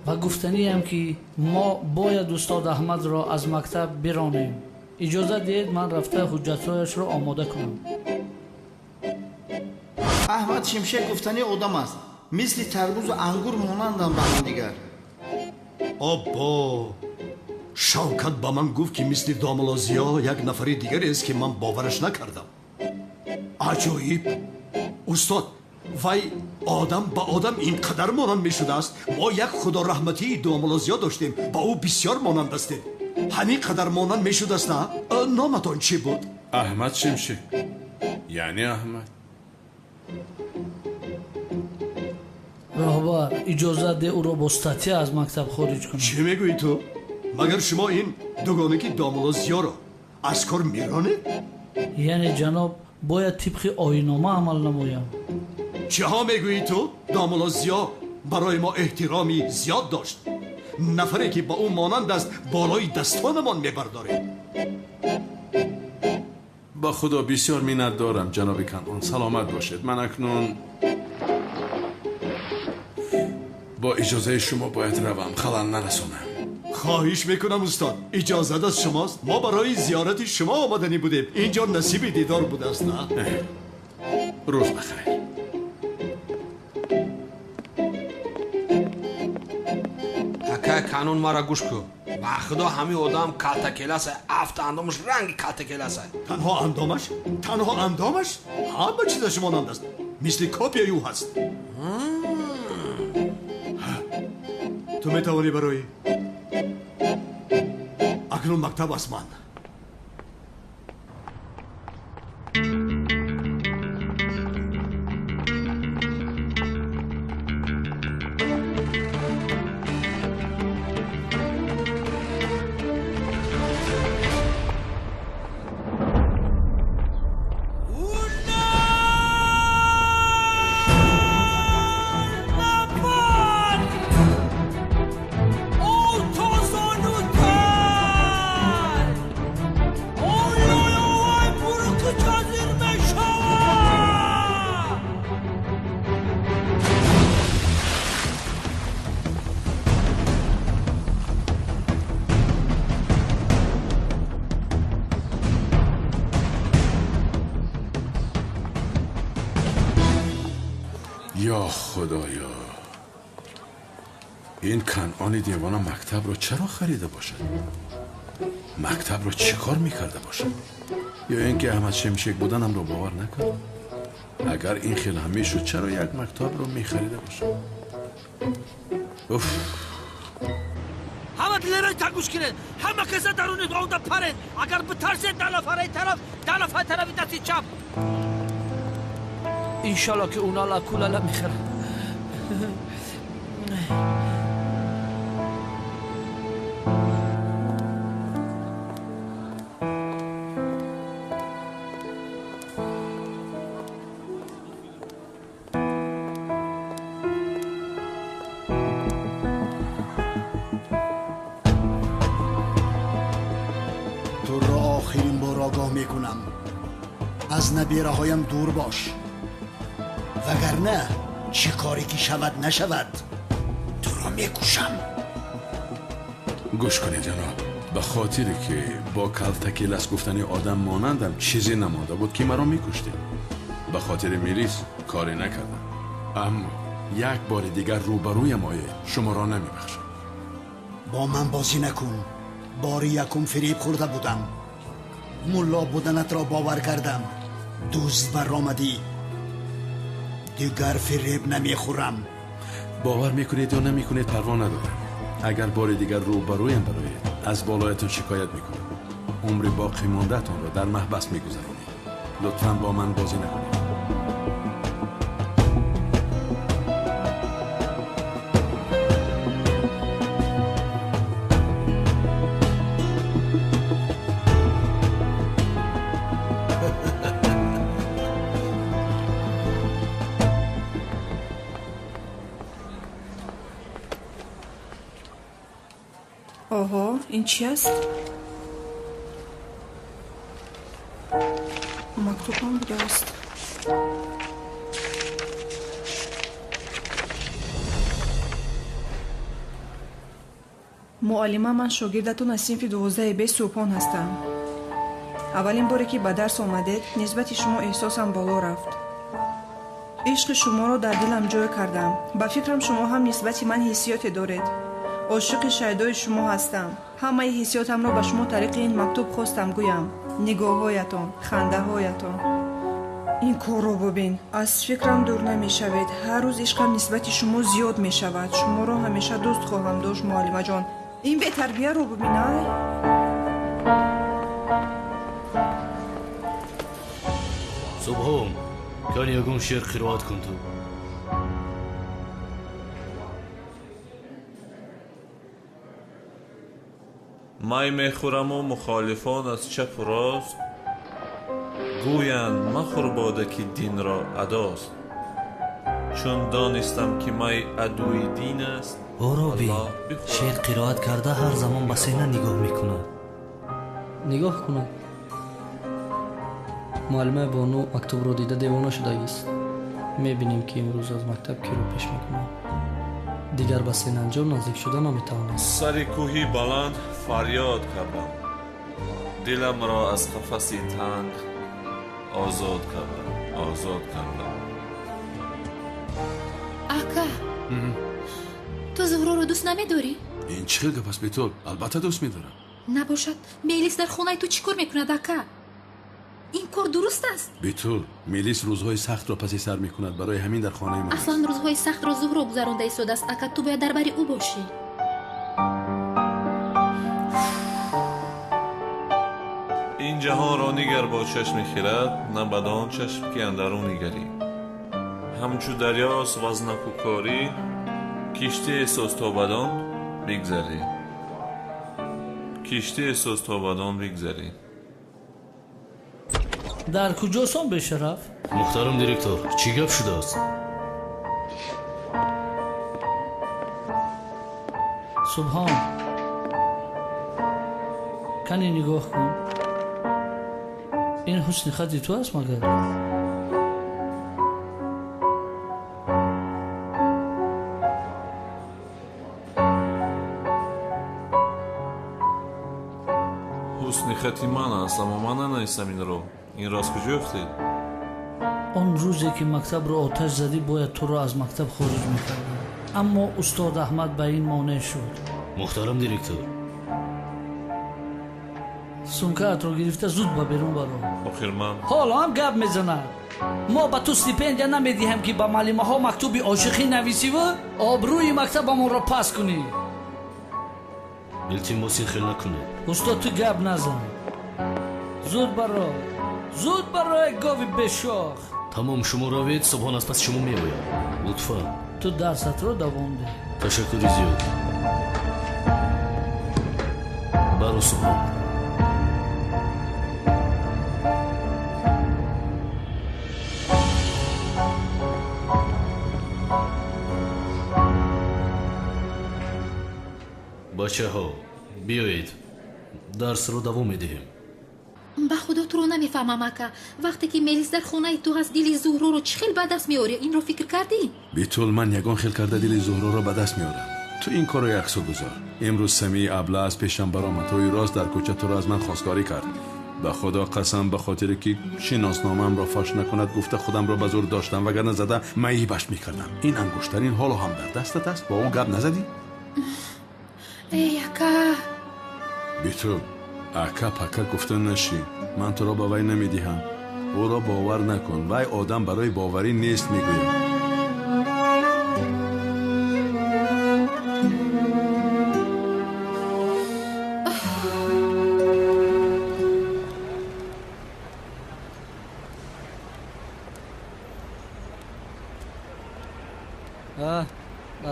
ва гуфтаниям, ки мо бояд устод Аҳмадро аз мактаб биронем. Иҷозат диҳед, ман рафта ҳуҷҷатҳояшро омода кунам. Аҳмад Шимшек гуфтани одам аст, мисли тарбузу ангур монанданд ба ҳамдигар. Оббо, Шавкат ба ман гуфт, ки мисли домулло Зиё як нафари дигарест, ки ман бовараш накардам. Аҷоиб, устод, вай одам ба одам ин қадар монанд мешудааст. Мо як худораҳматии домулло Зиё доштем, ба ӯ бисёр монанд ҳастед. Ҳамин қадар монанд мешудааст, на? Номатон чӣ буд? Аҳмад Шимшек, яъне Аҳмад. Роҳбар, иҷозат де ӯро бо статья аз мактаб хориҷ кунам. Чӣ мегӯӣ ту? Магар шумо ин дугонаки домулло Зиёро аз кор меронед? Яъне ҷаноб, бояд тибқи оиннома амал намоям. Чиҳо мегӯӣ ту? Домулло Зиё барои мо эҳтироми зиёд дошт. Нафаре ки ба ӯ монанд аст, болои дастонамон мебардорем. Ба худо бисёр миннат дорам, ҷаноби Канъон, саломат бошед. Ман акнун бо иҷозаи шумо бояд равам, халал нарасонам. Хоҳиш мекунам устод, иҷозат аз шумост. Мо барои зиёрати шумо омаданӣ будем. Инҷо насиби дидор будааст, на? Рӯз бахайр. Акай Канун, мара гӯш кун. Ба худо ҳамин одам калтакеласа, афт андомаш ранги калтакеласа. Танҳо андомаш? Танҳо андомаш? Ҳама чизаш монанд аст, мисли копияи ӯ ҳаст. Ту метавонӣ барои акнун мактаб аз ман. یا خدایا، این کنعان دیوانه مکتب رو چرا خریده باشد؟ مکتب رو چیکار میکرده باشد؟ یا اینکه احمد شمشک بودنم رو باور نکرد؟ اگر این خیلی هم میشد چرا یک مکتب رو میخریده باشد؟ اوف. همه دلرای تگوش کنید، همه کسا درون آنده پرید. اگر بترسید ده نفره طرف، ده نفر طرف دستی چپ. انشالله که اونا لاکولالا میخرن. تو را آخرین بار آگاه میکنم، از نبیره هایم دور باش، وگرنه چه کاری که شود نشود تو را میکشم. گوش کنید جناب، به خاطری که با کلتکیلس گفتنی آدم مانندم چیزی نمانده بود که مرا میکشتید. به خاطر میریس کاری نکردم، اما یک بار دیگر روبرویم آید شما را نمیبخشم. با من بازی نکن. باری یکم فریب خورده بودم، ملا بودنت را باور کردم، دوست برآمدی، دیگر فریب نمیخورم. باور میکنید یا نمیکنید پروا ندارم. اگر بار دیگر روبرویم برایید Аз болоятон шикоят мекунам. Умри боқӣ мондаатонро дар маҳбас мегузаронед. Лутфан бо ман бозӣ накунед. Оҳо, ин чи аст? Мактубам будааст. Муаллима, ман шогирдатон аз синфи 12 Б Субҳон ҳастам. Аввалин боре ки ба дарс омадед, нисбати шумо эҳсосам боло рафт. Ишқи шуморо дар дилам ҷой кардам. Ба фикрам, шумо ҳам нисбати ман ҳиссиёте доред. Ошиқи шайдои шумо ҳастам. Ҳамаи ҳиссиётамро ба шумо тариқи ин мактуб хостам гӯям. Нигоҳҳоятон, хандаҳоятон. Ин корро бубин. Аз фикрам дур намешавед. Ҳар рӯз ишқам нисбати шумо зиёд мешавад. Шуморо ҳамеша дӯст хоҳам дошт, муаллимаҷон. Ин бетарбияро бубин, ай. Субҳон, кани ягон шеър қироат кун ту. Май мехӯраму мухолифон аз чапу рост гӯянд: махӯр бода, ки динро адост. Чун донистам, ки май адуи дин аст. Ӯро бин, шеър қироат карда, ҳар замон ба сена нигоҳ мекунад. Нигоҳ кунад. Муаллимаи Бону мактубро дида девона шудагист. Мебинем, ки имрӯз аз мактаб киро пеш мекунад. Дигар ба Сенанҷон наздик шуда наметавонад. Сари кӯҳи баланд фарёд кардам, диламро аз қафаси танг озод кардам, озод кардам. Ака, ту Зуҳроро дӯст намедорӣ? Ин чӣ хел гап аст, Бетул? Албатта, дӯст медорам. Набошад, Мелис дар хонаи ту чӣ кор мекунад, ака? Ин кор дуруст аст? Бетул, Мелис рӯзҳои сахтро паси сар мекунад, барои ҳамин дар хонаи ман. Аслан рӯзҳои сахтро Зуҳро гузаронда истодааст, ака. Ту бояд дар бари ӯ бошӣ. Ин ҷаҳонро нигар бо чашми хирад, на бадон чашм, ки андару нигарӣ. Ҳамчу дарёст вазнакукорӣ, киштие соз, то бадон бигзарӣ, киштие соз, то бадон бигзарӣ. Дар куҷосон, бешараф? Муҳтарам директор, чӣ гап шудааст? Субҳон, кани нигоҳ кун. Ин ҳусни хати ту аст магар? Ҳусни хати ман аст, аммо ман нанависам инро. Инро аз куҷо ёфтед? Он рӯзе ки мактабро оташ задӣ, бояд туро аз мактаб хориҷ мекардам, аммо устод Аҳмад ба ин монеъ шуд. Муҳтарам директор. Сумкаатро гирифта, зуд ба берун баро. Охир ман. Ҳоло ҳам гап мезанад. Мо ба ту стипендия намедиҳем, ки ба муаллимаҳо мактуби ошиқӣ нависиву обрӯи мактабамонро паст кунӣ. Илтимос, ин хел накунед. Устод, ту гап назан. Зуд баро, зуд баро, гови бешох. Тамом, шумо равед, Субҳон аз паси шумо меояд. Лутфан. Ту дарсатро давом деҳ. Ташаккури зиёд. Баро, Субҳон. Бачаҳо, биёед, дарсро давом медиҳем. Ба худо, туро намефаҳмам, ака. Вақте ки Мелис дар хонаи ту ҳаст, дили Зуҳроро чӣ хел ба даст меорӣ? Инро фикр кардӣ? Битул, ман ягон хел карда дили Зуҳроро ба даст меорам. Ту ин корро яксо гузор. Имрӯз Самии абла аз пешам баромад, рӯи рост дар кӯча туро аз ман хостгорӣ кард. Ба худо қасам, ба хотире ки шиносномаамро фош накунад гуфта, худамро ба зур доштам, вагарна зада маибаш мекардам. Ин ангуштарин ҳоло ҳам дар дастат аст. Бо ӯ гап назадӣ? Эй, ака. Битул, ака пака гуфта нашӣ. Ман туро ба вай намедиҳам. Ӯро бовар накун, вай одам барои боварӣ нест, мегӯям.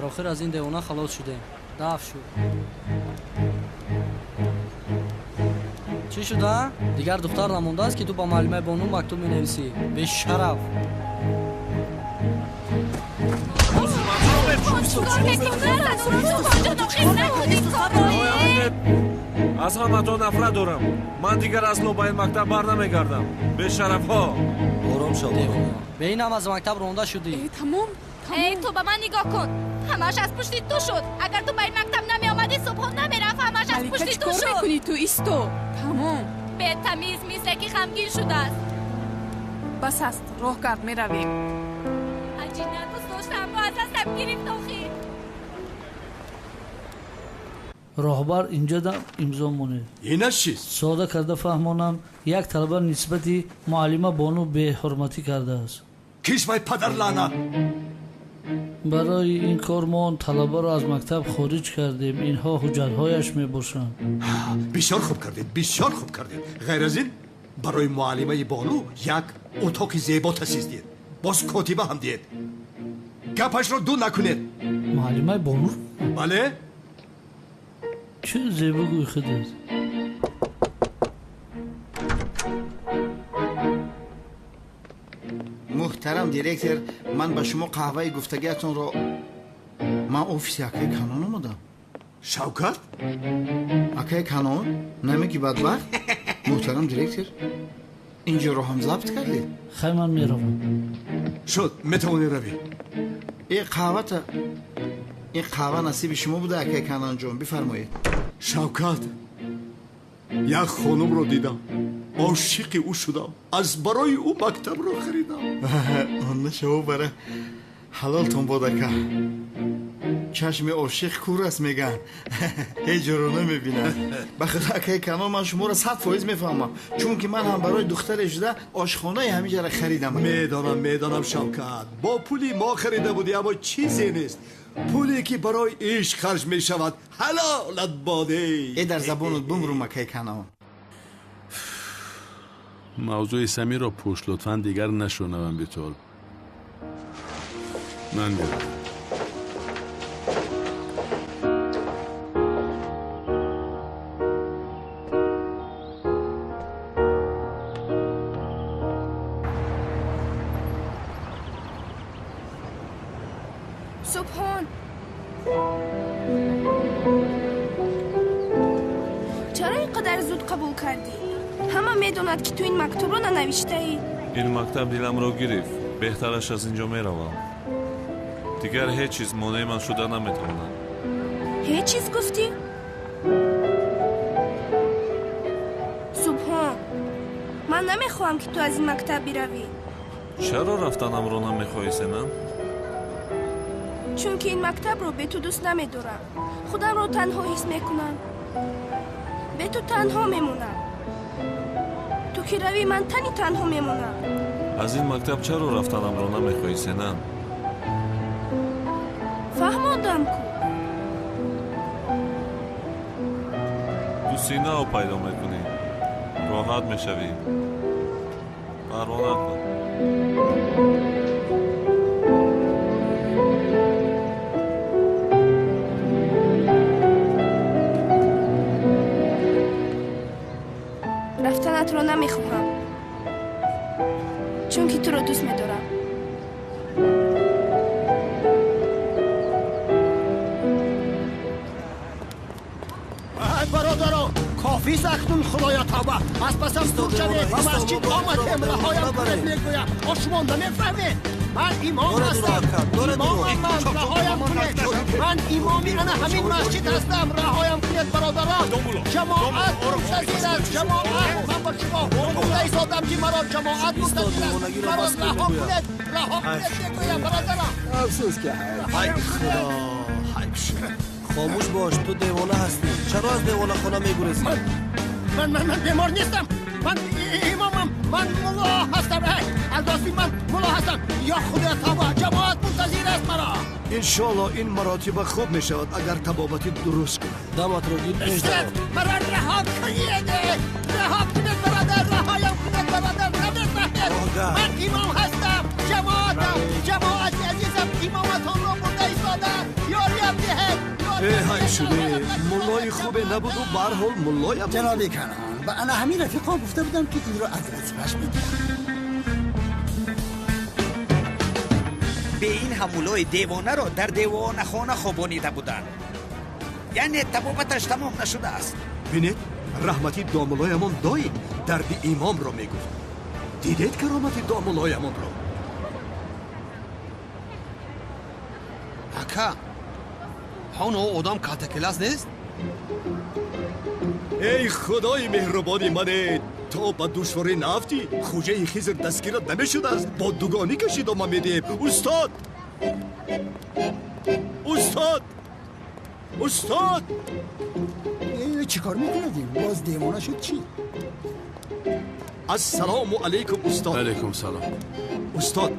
Дар охир аз ин девона халос шудем. Даф шуд. Чӣ шуда? Дигар духтар намондааст, ки ту ба муаллимаи Бону мактуб менависӣ. Бешараф. Аз ҳаматон нафрат дорам. Ман дигар асло ба ин мактаб бар намегардам. Бешарафҳо. Ором шав. Бе ин ҳам аз мактаб ронда шудӣ. Тамом. Эй, ту ба ман нигоҳ кун. Ҳамааш аз пушти ту шуд. Агар ту ба ин мактаб намеомадӣ, Субҳон намерафт. Ҳамааш аз пушти ту шуд. Чикор мекунӣ ту? Исто. Тамом. Бетамиз, мисле ки ғамгин шудааст. Бас аст, роҳ кард, меравем. Аҷина дӯст доштам, бо аз дастам гирифт охир. Роҳбар инҷо да имзо монед. Инаш чист? Сода карда фаҳмонам, як талаба нисбати муаллима Бону беҳурматӣ кардааст. Кист вай падар лаънат? Барои ин кор мо он талабаро аз мактаб хориҷ кардем. Инҳо ҳуҷҷатҳояш мебошанд. Бисёр хуб кардед, бисёр хуб кардед. Ғайр аз ин барои муаллимаи Бону як утоқи зебо таъсис диҳед. Боз котиба ҳам диҳед. Гапашро ду накунед. Муаллимаи Бону? Бале. Чӣ зебо гӯй худед. Муҳтарам директор, ман ба шумо қаҳваи гуфтагиатонро. Ман офиси акаи Канон омадам. Шавкат? Акаи Канон? Намеги бадбахт? Муҳтарам директор, инҷоро ҳам забт кардед? Хай, ман меравам. Шуд, метавонӣ равӣ. Ин қаҳвата, ин қаҳва насиби шумо буда, акаи Канонҷон, бифармоед. Шавкат, як хонумро дидам, ошиқи ӯ шудам, аз барои ӯ мактабро харидам. Онда шаво бара ҳалолтон бод, ака. Чашми ошиқ кур аст, мегӯянд, ҳеҷ ҷоро намебинад. Ба худо, акаи Канон, ман шуморо 100% мефаҳмам, чунки ман ҳам барои духтаре шуда ошхонаи ҳамиҷара харидам. Медонам, медонам, Шавкат, бо пули мо харида будӣ, аммо чизе нест. Пуле ки барои ишқ харҷ мешавад, ҳалолат боде. Э, дар забонат бумрум, акаи Канон. Мавзӯи Самирро пӯш, лутфан, дигар нашунавам битол. Ман меравам. Субҳон, чаро ин қадар зуд қабул кардӣ? Ҳама медонад, ки ту ин мактубро нанавиштаӣ. Ин мактаб диламро гирифт. Беҳтараш аз инҷо меравам. Дигар ҳеҷ чиз монеи ман шуда наметавонад. Ҳеҷ чиз гуфтӣ? Субҳон, ман намехоҳам, ки ту аз ин мактаб биравӣ. Чаро рафтанамро намехоҳӣ, Сенам? Чунки ин мактабро бе ту дӯст намедорам. Худамро танҳо ҳис мекунам. Бе ту танҳо мемонам. Ту ки равӣ, ман тани танҳо мемонам. Аз ин мактаб чаро рафтанамро намехоҳӣ, Сенам? Фаҳмондам ку. Ту синао пайдо мекунӣ, роҳат мешавӣ. Парво накун. Рафтанатро намехоҳам, чунки туро дӯст медорам. Ай бародарон, кофист акнун, худоё тавба. Аз пасам дур шавед, ба масҷид омадем, раҳоям кунед мегӯям. О, шумо намефаҳмед? Ман имом ҳастам, имомам ман, раҳоям кунед. Ман имоми ана ҳамин масҷид ҳастам, раҳоям кунед бародарон. Ҷамоат мунтазир аст, ҷамоат. Ман ба шумо гуфта истодам, ки маро ҷамоат мунтазир аст. Маро раҳо кунед, раҳо кунед мегӯям бародарон. Афсӯс ки ҳай худо, ҳайф шуд. Хомӯш бош, ту девона ҳастӣ. Чаро аз девонахона мегурезӣ? Ман ман ман бемор нестам. Ман имомам, ман мулло ҳастам. Аз дасти ман мулло ҳастам. Ё худоя тавба, ҷамоат мунтазир аст маро. Иншоалло ин маротиба хуб мешавад, агар табобати дуруст кунад. Даматро гир пеш даро. Маро раҳо кунед, раҳо кунед бародар, раҳоям кунед бародар, намефаҳмед. Ман имом ҳастам, ҷамоатам, ҷамоати азизам имоматонро бурда истодаанд. Ё Ҳай шуде, муллои хубе набуду барҳол муллоя буд. Ҷаноби Канон, ба ана ҳамин рафиқо гуфта будам, ки инро аз вазифааш бигирам. Бе ин ҳам муллои девонаро дар девонахона хобонида буданд. Яъне табобаташ тамом нашудааст. Бинед, раҳмати домулоямон доим дарди имомро мегуфт. Дидед каромати домулоямонро? Ака, ҳон одам калтакелас нест? Эй худои меҳрубони мане, то ба душворӣ наафтӣ, хӯҷаи Хизр дастгират намешудааст. Бо дугонӣ кашидома медиҳем. Устод! Устод! Устод! Чӣ кор мекунадим? Боз девона шуд чӣ? Ассалому алайкум, устод. Алайкум салом. Устод,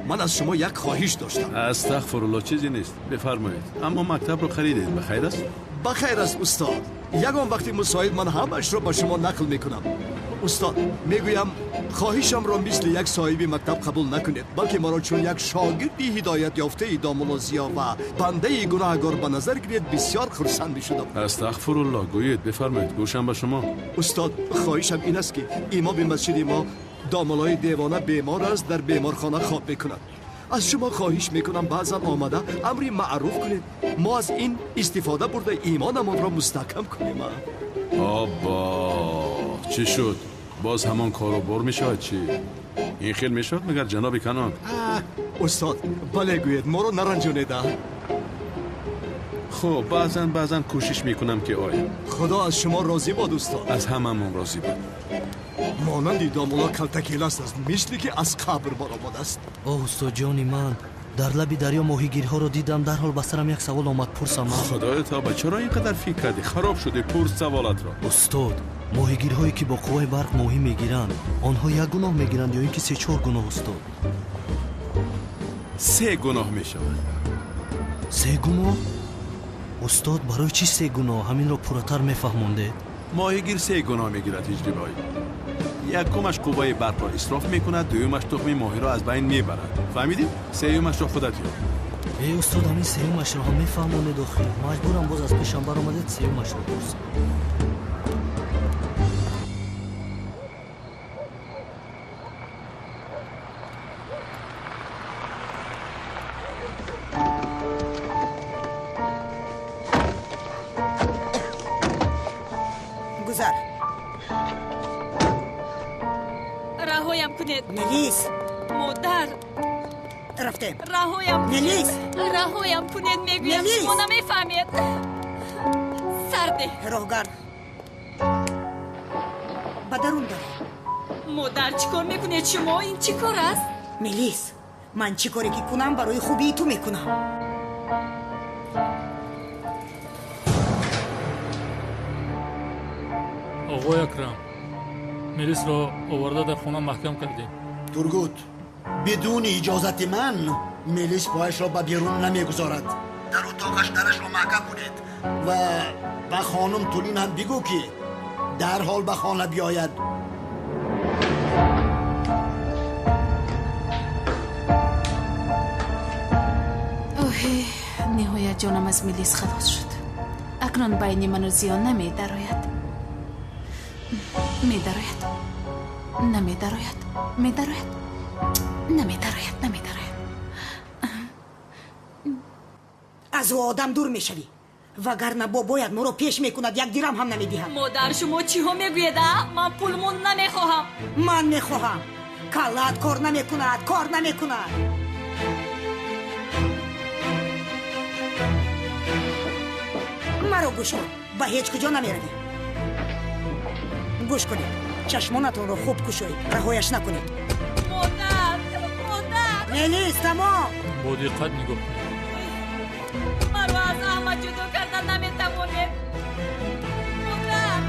ман аз шумо як хоҳиш доштам. Астағфируллоҳ, чизе нест. Бифармоед. Аммо мактабро харидед, ба хайр аст? Ба хайр аст, устод. Ягон вақти мусоид ман ҳамаашро ба шумо нақл мекунам. Устод, мегӯям, хоҳишамро мисли як соҳиби мактаб қабул накунед, балки маро чун як шогирди ҳидоят ёфтаи домулло Зиё ва бандаи гунаҳгор ба назар гиред, бисёр хурсанд мешудам. Астағфируллоҳ, гӯед, бифармоед, гӯшам ба шумо. Устод, хоҳишам ин аст, ки имоми масҷиди мо домуллои девона бемор аст, дар беморхона хоб мекунад. Аз шумо хоҳиш мекунам, баъзан омада амри маъруф кунед. Мо аз ин истифода бурда имонамонро мустаҳкам кунем. Оббо, чӣ шуд? Боз ҳамон кору бор мешавад чӣ? Ин хел мешавад магар, ҷаноби Канон? Устод, бале гӯед, моро наранҷонед. Хуб, баъзан кӯшиш мекунам, ки оям. Худо аз шумо розӣ бод, устод. Аз ҳамамон розӣ бод. Монанди домулло калтакеласт аст, мисли ки аз қабр баромадааст. Оҳ, устодҷони ман, дар лаби дарё моҳигирҳоро дидам, дарҳол ба сарам як савол омад, пурсам. Худоё тавба, чаро ин қадар фикр кардӣ? Хароб шудӣ, пурс саволатро. Устод, моҳигирҳое ки бо қувваи барқ моҳӣ мегиранд, онҳо як гуноҳ мегиранд ё ин ки се-чор гуноҳ, устод? Се гуноҳ мешавад. Се гуноҳ? Устод, барои чӣ се гуноҳ? Ҳаминро пурратар мефаҳмондед. Моҳигир се гуноҳ мегирад, ҳиҷрибой. Якумаш қувваи барқро исроф мекунад, дуюмаш тухми моҳиро аз байн мебарад. Фаҳмидӣ? Сеюмашро худат ёб. Э, устод, ҳамин сеюмашро ҳам мефаҳмонед охир. Маҷбурам, боз аз пешам баромадед, сеюмашро пурсам. Гузар. Раҳоям кунед. Мелис. Модар. Рафтем. Раҳоям кунед. Мелис. Раҳоям кунед, мегӯям. Мелис. Шумо намефаҳмед. Сарде. Роҳгард. Ба дарун даро. Модар, чӣ кор мекунед шумо? Ин чӣ кор аст? Мелис, ман чӣ коре ки кунам, барои хубии ту мекунам. Оғои Акрам, Мелисро оварда дар хона маҳкам кардем. Тургут, бидуни иҷозати ман Мелис пояшро ба берун намегузорад. Дар утоқаш дарашро маҳкам кунед ва ба хонум Тулин ҳам бигӯ, ки дарҳол ба хона биёяд. Оҳе, ниҳоят ҷонам аз Мелис халос шуд. Акнун байни ману Зиё намедарояд. Медарояд, намедарояд, медарояд, намедарояд, намедарояд. Аз ӯ одам дур мешавӣ, вагарна бобоят моро пеш мекунад, як дирам ҳам намедиҳад. Модар, шумо чиҳо мегӯед, а? Ман пулмон намехоҳам. Ман мехоҳам. Каллаат кор намекунад, кор намекунад. Маро гӯш кун, ба ҳеҷ куҷо намеравӣ. Гӯш кунед, чашмонатонро хуб кушоед, раҳояш накунед. Модар, модар. Мелис, тамом. Бо диққат нигоҳ кунед. Маро аз Аҳмад ҷудо карда наметавонед. Модар.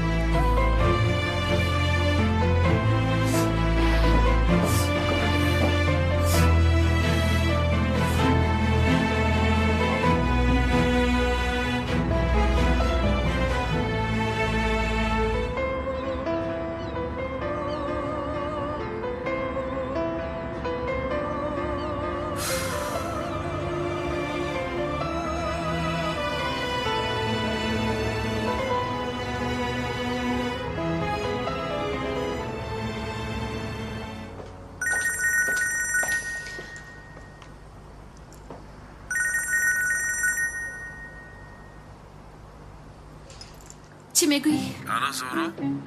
мегӯӣ? Алло, Зуҳро?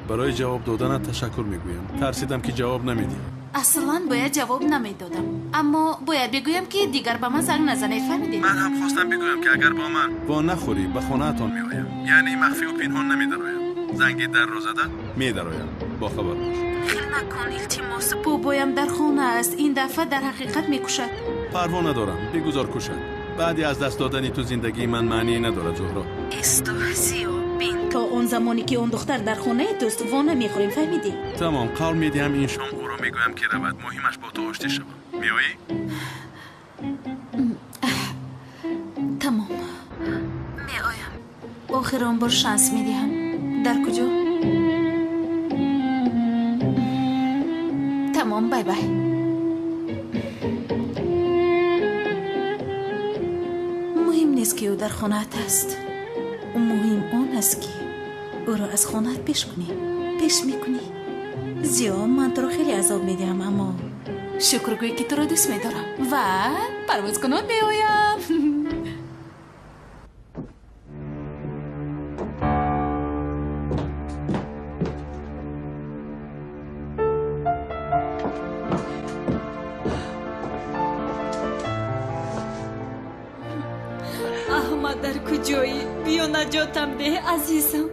Барои ҷавоб доданат ташаккур мегӯям. Тарсидам, ки ҷавоб намедиҳӣ. Аслан бояд ҷавоб намедодам. Аммо бояд бигӯям, ки дигар ба ман занг назанед, фаҳмидед? Ман ҳам хостам бигӯям, ки агар бо ман во нахӯрӣ, ба хонаатон меоям. Яъне махфию пинҳон намедароям. Занги дарро зада медароям. Бохабар бош. Хел накун, илтимос. Бобоям дар хона аст. Ин дафъа дар ҳақиқат мекушад. Парво надорам. Бигузор кушад. Баъди аз даст додани ту зиндагии ман маъние надорад, Зуҳро. Исто, Зиё, бин. То он замоне ки он духтар дар хонаи туст, во намехӯрем, фаҳмидӣ? Тамом, қавл медиҳам, ин шом ӯро мегӯям, ки равад. Муҳимаш бо ту оштӣ шавам. Меоӣ? Тамом. Меоям. Охирон бор шанс медиҳам. Дар куҷо? Тамом, бай-бай. Муҳим нест, ки ӯ дар хонаат аст. Муҳим он аст, ки ӯро аз хонаат пеш кунӣ. Пеш мекунӣ. Зиё, ман туро хеле азоб медиҳам, аммо шукргӯй, ки туро дӯст медорам ва парвозкунон меоям. Аҳмад, дар куҷоӣ? Биё, наҷотам деҳ, азизам.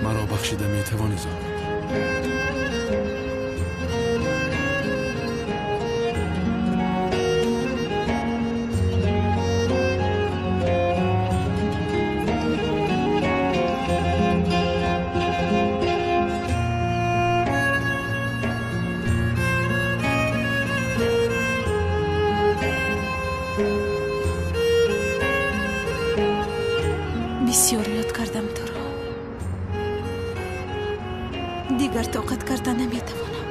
Маро бахшида метавонӣ, Зуҳро? Бисёр ёд кардам туро. Дигар тоқат карда наметавонам.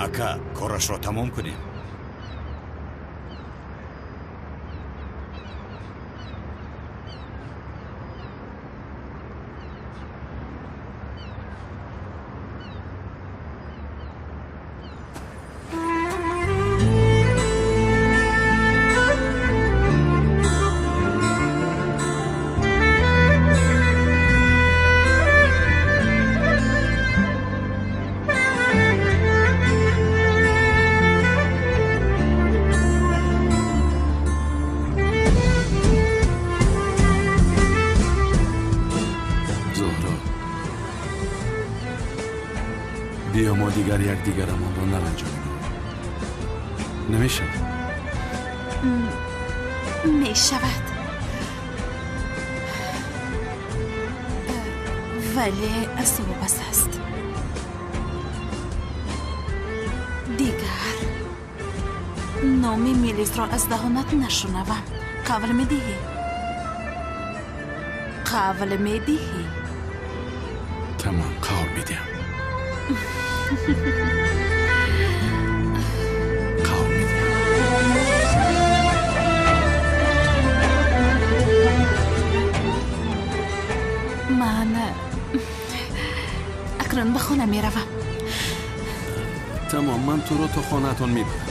Ака, корашро тамом кунем. Зуҳро, биё мо дигар якдигарамонро наранҷонем. Намешавад? Мешавад. Вале аз ту вобаста аст. Дигар номи Мелисро аз даҳонат нашунавам. Қавл медиҳӣ? Қавл медиҳӣ? Тамом, қавл медиҳам. Қавл медиҳам. Ман акнун ба хона меравам. Тамом, ман туро то хонаатон мебарам.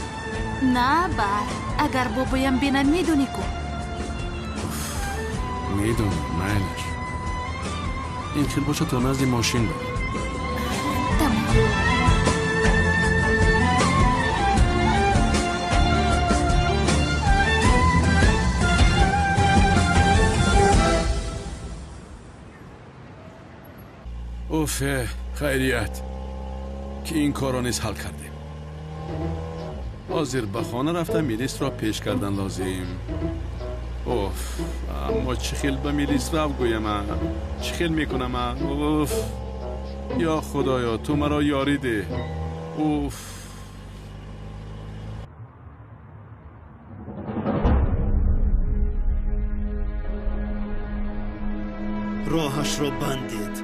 На, бар. Агар бобоям бинад, медонӣ ку? Медонам, майлаш. Ин хел бошад, то назди мошин барам. Тамом. Уф, хайрият, ки ин корро низ ҳал кардем. Ҳозир ба хона рафта милисро пеш кардан лозим. Уф, аммо чӣ хел ба милис рав гӯяма? Чӣ хел мекунама? Уф. Ё Худоё, ту маро ёрӣ деҳ. Уф. Роҳашро бандед.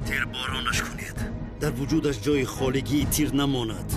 Тирборонаш кунед. Дар вуҷудаш ҷои холигии тир намонад.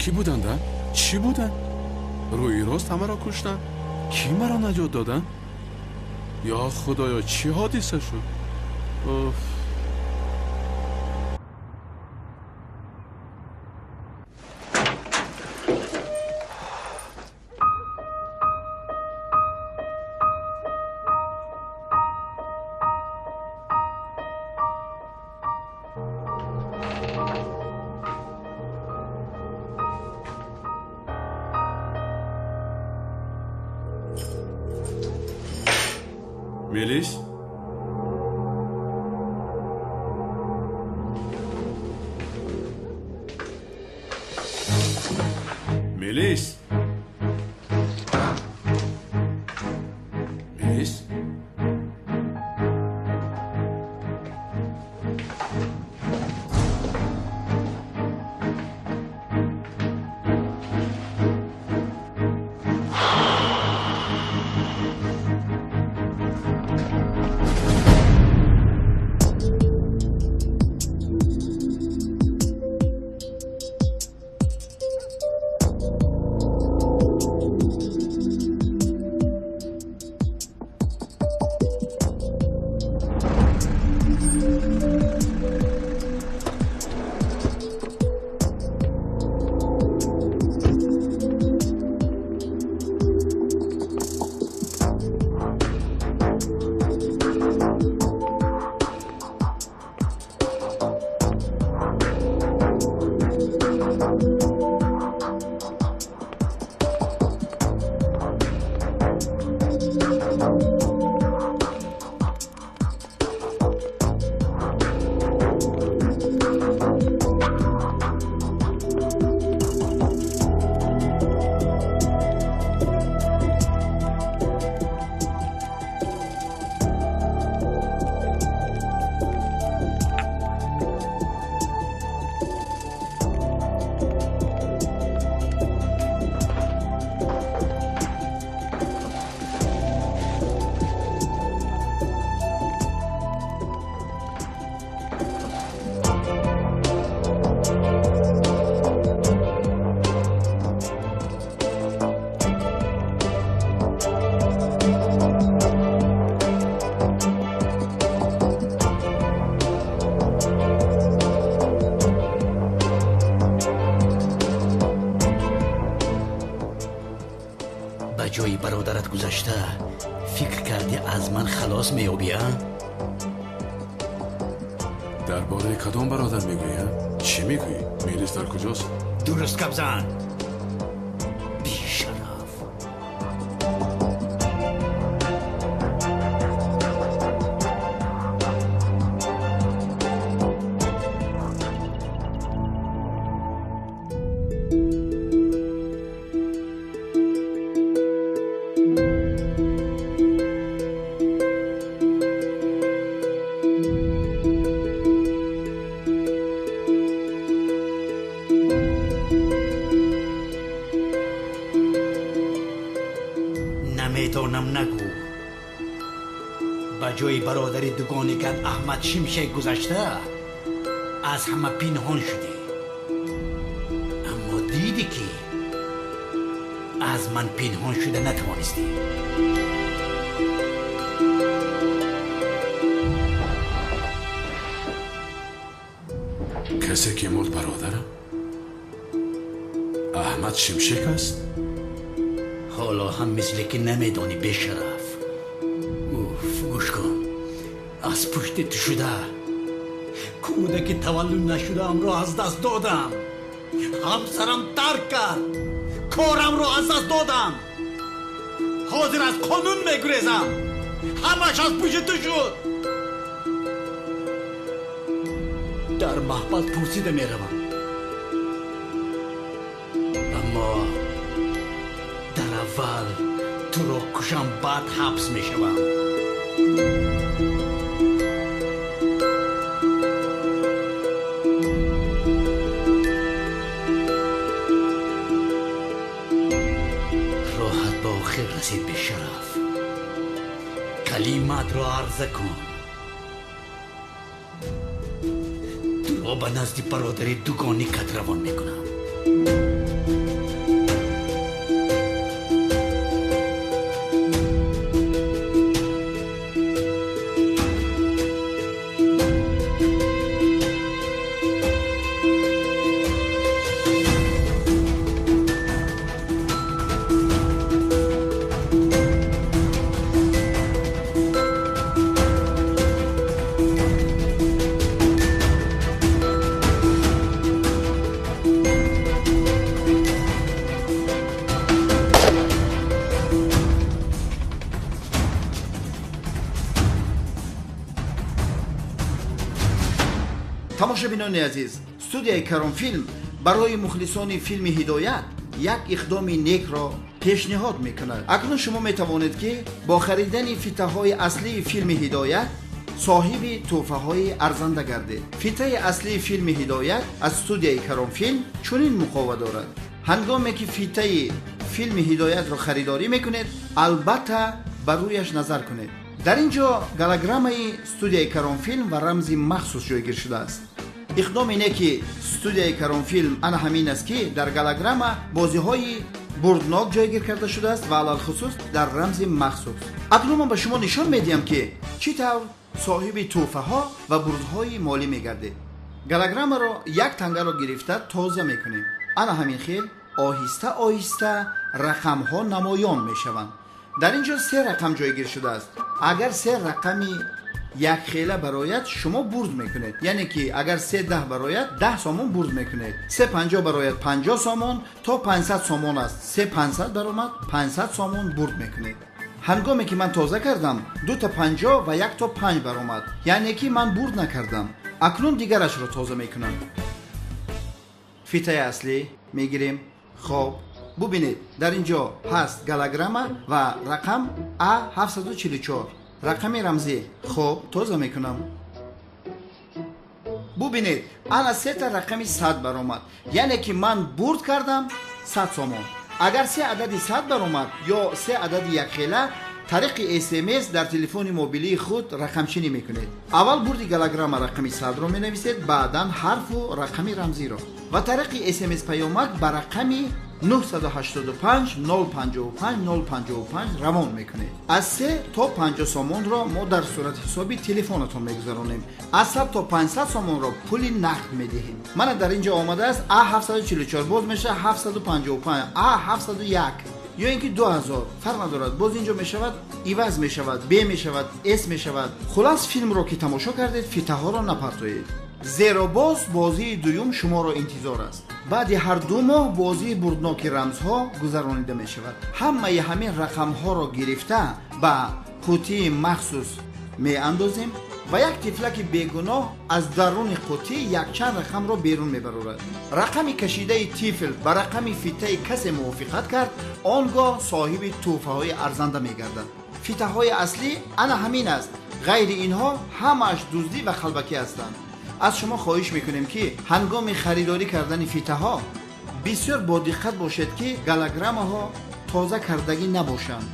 Кӣ буданд? Чӣ буданд? Рӯи рост ҳамаро куштанд? Кӣ маро наҷот доданд? Ё Худоё, чӣ ҳодиса шуд? Уф. Мелис? Мелис? Мелис? ҷои бародарат гузашта фикр кардӣ аз ман халос меёбӣ, а? Дар бораи кадом бародар мегӯӣ? Чӣ мегӯӣ? Мелис дар куҷост? Дуруст гап зан, бешараф. Намедонам, нагӯ. Ба ҷои бародари дугоникат Аҳмад Шимшек гузашта аз ҳама пинҳон шудӣ, аммо дидӣ ки аз ман пинҳон шуда натавонистӣ. Касе ки мурд бародарам Аҳмад Шимшек аст? Ҳоло ҳам мисле ки намедонӣ, бешараф. Уф, гӯш кун, аз пушти ту шуда кӯдаки таваллуд нашудаамро аз даст додам, ҳамсарам тарк кард, корамро аз даст додам, ҳозир аз қонун мегурезам. Ҳамаш аз пушти ту шуд. Дар маҳбас пурсида меравам, аммо дар аввал туро кушам, баъд ҳабс мешавам. Роҳат ба охир расид, бешараф. Калимаатро арза кун. Туро ба назди бародари дугоникат равон мекунам. Тамошобинони азиз, студияи Каронфилм барои мухлисони филми Ҳидоят як иқдоми некро пешниҳод мекунад. Акнун шумо метавонед, ки бо харидани фитаҳои аслии филми Ҳидоят соҳиби тӯҳфаҳои арзанда гардед. Фитаи аслии филми Ҳидоят аз студияи Каронфилм чунин муқова дорад. Ҳангоме ки фитаи филми Ҳидоятро харидорӣ мекунед, албатта ба рӯяш назар кунед. Дар ин ҷо голограммаи студияи Каронфилм ва рамзи махсус ҷойгир шудааст. Иқдоми неки студияи Каронфилм ана ҳамин аст, ки дар голограмма бозиҳои бурднок ҷойгир карда шудааст ва алалхусус дар рамзи махсус. Акнун ман ба шумо нишон медиҳам, ки чӣ тавр соҳиби тӯҳфаҳо ва бурдҳои молӣ мегардед. Голограммаро як тангаро гирифта тоза мекунем. Ана ҳамин хел оҳиста оҳиста рақамҳо намоён мешаванд. Дар ин ҷо се рақам ҷойгир шудааст. Агар се рақами якхела барояд, шумо бурд мекунед. Яъне ки агар 3,10 барояд, 10 сомон бурд мекунед. 3,50 барояд, 50 сомон, то 500 сомон аст. 3,500 баромад, 500 сомон бурд мекунед. Ҳангоме ки ман тоза кардам, 2,50 ва 1,5 баромад. Яъне ки ман бурд накардам. Акнун дигарашро тоза мекунам. Фитаи аслӣ мегирем. Хоб, бубинед, дар ин ҷо ҳаст голограмма ва рақам А744, рақами рамзӣ. Хоб, тоза мекунам. Бубинед, ана сета рақами 100 баромад. Яъне ки ман бурд кардам 100 сомон. Агар се адади 100 баромад ё се адади якхела, тариқи СМС дар телефони мобилии худ рақамчинӣ мекунед. Аввал бурди голограмма рақами 100-ро менависед, баъдан ҳарфу рақами рамзиро ва тариқи СМС паёмак ба рақами 985 055 055 равон мекунед. Аз 3 то 50 сомонро мо дар сурати ҳисоби телефонатон мегузаронем. Аз 100 то 500 сомонро пули нақд медиҳем. Мана дар ин ҷо омадааст А744, боз мешавад 755, А701. ё ин ки 2000, фарқ надорад. Боз инҷо мешавад, иваз мешавад, Б мешавад, С мешавад. Хулас, филмро ки тамошо кардед, фитаҳоро напартоед, зеро боз бозии дуюм шуморо интизор аст. Баъди ҳар 2 моҳ бозии бурдноки рамзҳо гузаронида мешавад. Ҳамаи ҳамин рақамҳоро гирифта ба қутии махсус меандозем ва як тифлаки бегуноҳ аз даруни қутӣ якчанд рақамро берун мебарорад. Рақами кашидаи тифл ба рақами фитаи касе мувофиқат кард, он гоҳ соҳиби тӯҳфаҳои арзанда мегардад. Фитаҳои аслӣ ана ҳамин аст. Ғайри инҳо ҳамааш дуздӣ ва қалбакӣ ҳастанд. Аз шумо хоҳиш мекунем, ки ҳангоми харидорӣ кардани фитаҳо бисёр бодиққат бошед, ки голограммаҳо тоза кардагӣ набошанд.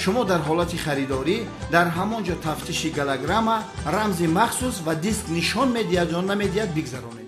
Шумо дар ҳолати харидорӣ дар ҳамон ҷо тафтиши голограмма, рамзи махсус ва диск нишон медиҳад ё намедиҳад бигзаронед.